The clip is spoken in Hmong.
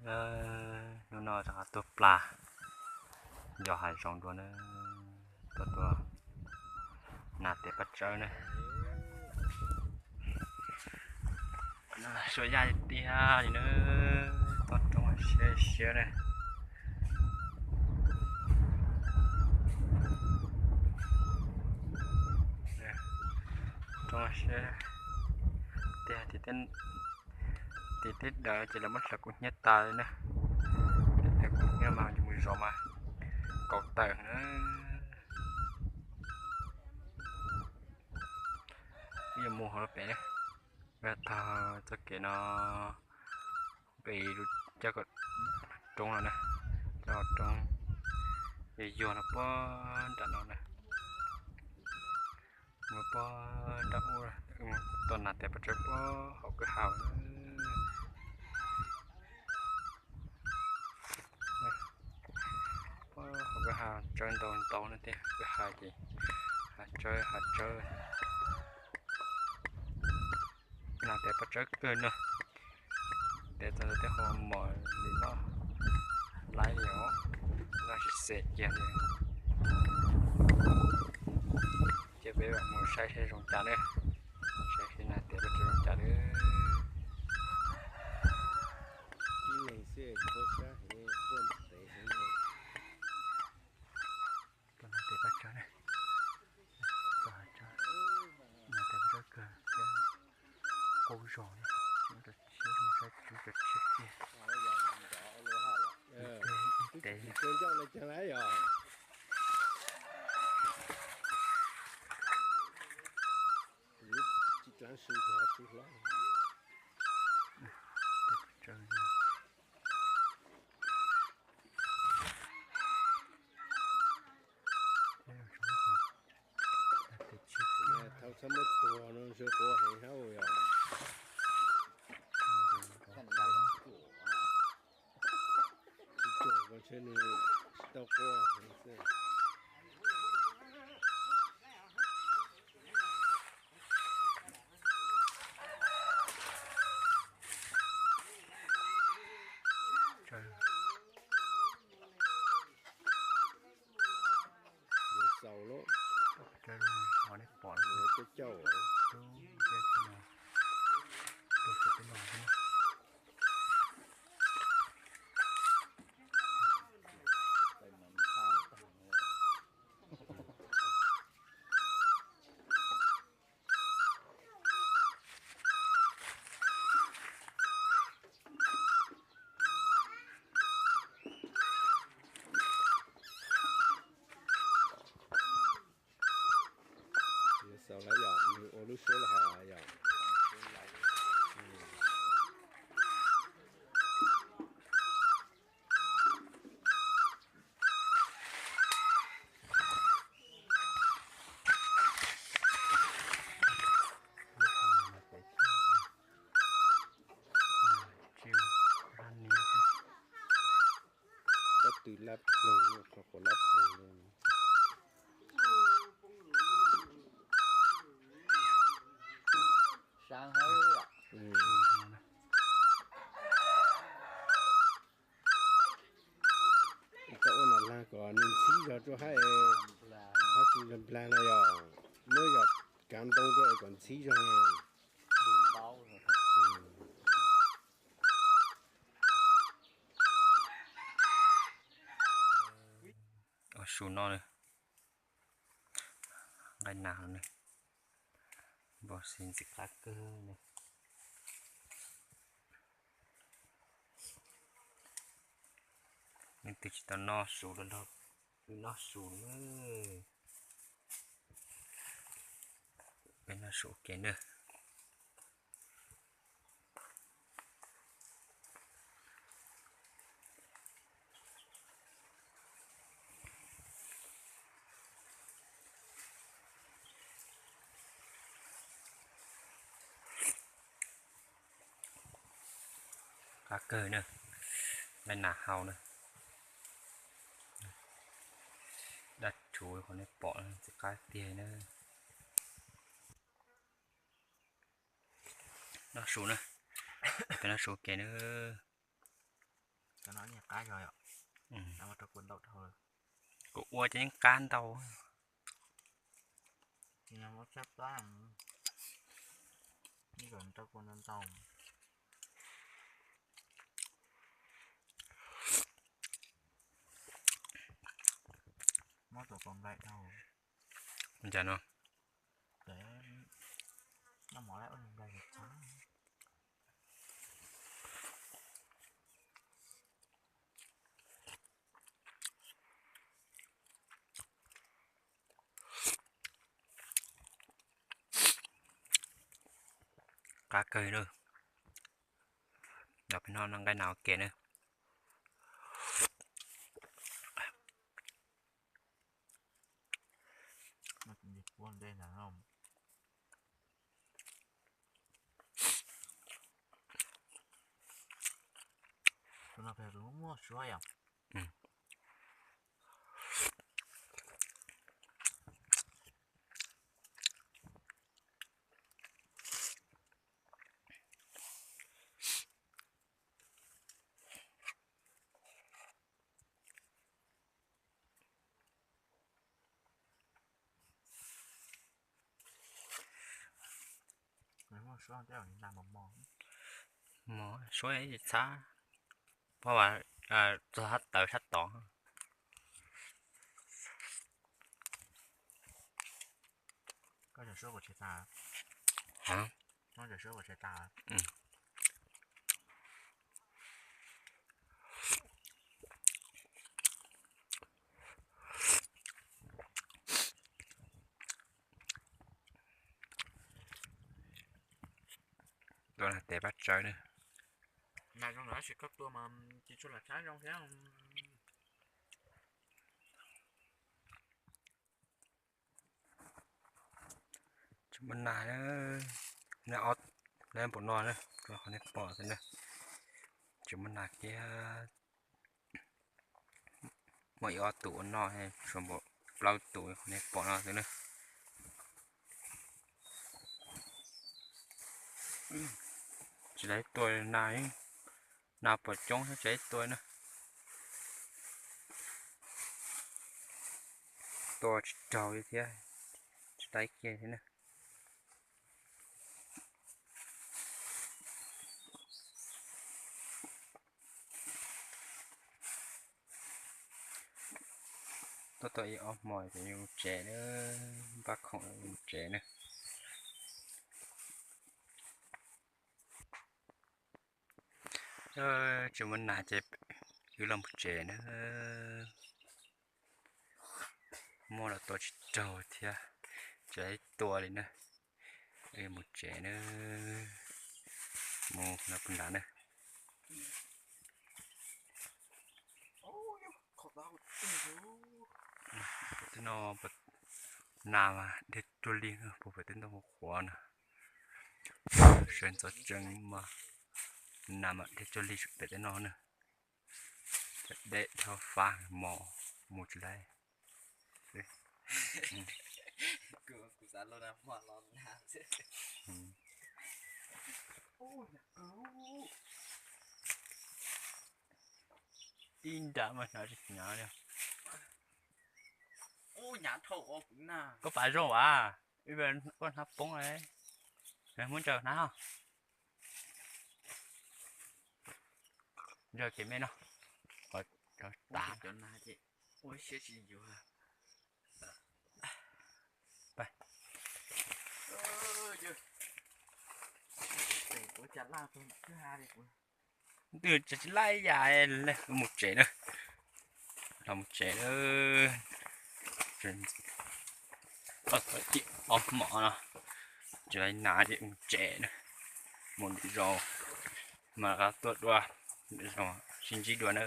Hnub no rov qab tuaj plas yos hav zoov dua na, tuaj tua nas tes paj tsawb na. Suav yaj tiag li na, toj roob siab siab na. Roob siab tiag, tim teb daws ces lawv muab hlawv kub hnyiab tas li na. Hlawv kub hnyiab mas yus mus zov mas kaus tawm na. Wb yuav mus hauv lub pem na, wb taug txoj kev no, pem cov roob no na, cov roob yuag yuag no puag nram no na. Mus puag nram ub, tua nas tes paj tsawb puag hauv kwj ha. Puag hauv kwj ha tsawb ntau ntau no tiag, kwj ha ces hav tsawb hav tsawb. Nas tes paj tsawb kawg no. Tes txog ntawd tej ho mos lwm no laib li os, no xim xes kiag li. Ces peb mam mus saib seb zoo cas na, saib seb nas tes paj tsawb zoo cas na. Ib leeg xwb khuab sab heev, quaj ntev heev. Tua nas tes paj tsawb na, tua nas tes paj tsawb kawg thiab, qub zog na, saib tswb cov tshiab tiag. Tes ncauj no caag lawm yog. Tsis dlaav su, tsw hlob. Thaum txhob muab tuag no, ntshe quaj heev hab yog. Tsis tuag ntshe nws tsis tau quaj heev xwb. Yuav xaus lawm. Cov cauj, Yuav xaus lawm yom, nws ua lub suab los hov yom. Pob tw lab ploog, qhov quav lab ploog li. Tau ua nom lag kom nws ntxhib zog rau hab, hab tsis nplag no yog muab yog kav ntoo rau es kom ntxhib zog. Ua su no na, nqaij nas no na, npog xis ntxim qab kawg na. Leej twg tsis tau noj su los nrog wb noj su na. Peb noj su ua ke na. Qab kawg na, nqaij nas hau na. Dab tshuv qhov nej pom ntxim qab tiag na. Noj su na, peb noj su ua ke na. Cov no yeej qab zog yom. Kuv ua ces yeej qab ntau. Tsis yog muab tsab plab, ib zaug rau kua ntau ntau. Muab tus kaus nplaim dhau. Cas no? Ces noj mov lawm ua nplaim txhob. Qab kawg na. Los peb noj nqaij nas ua ke na. Tus no pem lub muaj suab yom. Mos suab ib txhab, pab vas txog hab tawv sab tod. Koj cov suab puas tseg tas? Koj cov suab puas tseg tas? Tua tes pab tsawb na. Nas zoo lawm tab sis koj tua mas tsis tshua lam tshab zoo thiab. Tsis muaj nas, neb ob, neb npaum no na, qhov nej pom xwb na. Tsis muaj nas kiag, muaj ib ob tus ua noj, tshuav npaum plaub tus qhov nej pom no xwb na. Tsis tau tua nas, nas pom coob tsis tau tua na. Tua tsis raug li thiab, tsis tau kiag thiab na. Tuaj tau ib ob hmo ces yuav mus tsev na, npaj khoom yuav mus tsev na. Tsis muaj nas ces wb los mus tsev na. Muaj los tua tsis raug thiab, tsis tau tua li na. Wb mus tsev na, mus no puag nrad na. Tej no nas mas dhia cuag li puag pem tej ntoo qhuav na. Sawv ntxov tsees mas nas mas dhia cuag li pem tej no na. Deb dhau fab mos mus tsis laib. Ib nram mas hnov tsis hnyav li. Koj pav zoo as, ib hnab poob, muab ntsaws hnab. Ntsaws kev me no, tav. Twb tsis laij yam, mus tsev na. Los mus tsev na. Ob hmos no tsis laij nas ces mus tsev na. Mus lwm zaus mas rov qab tuaj dua, lwm zaus sib ntsib dua na.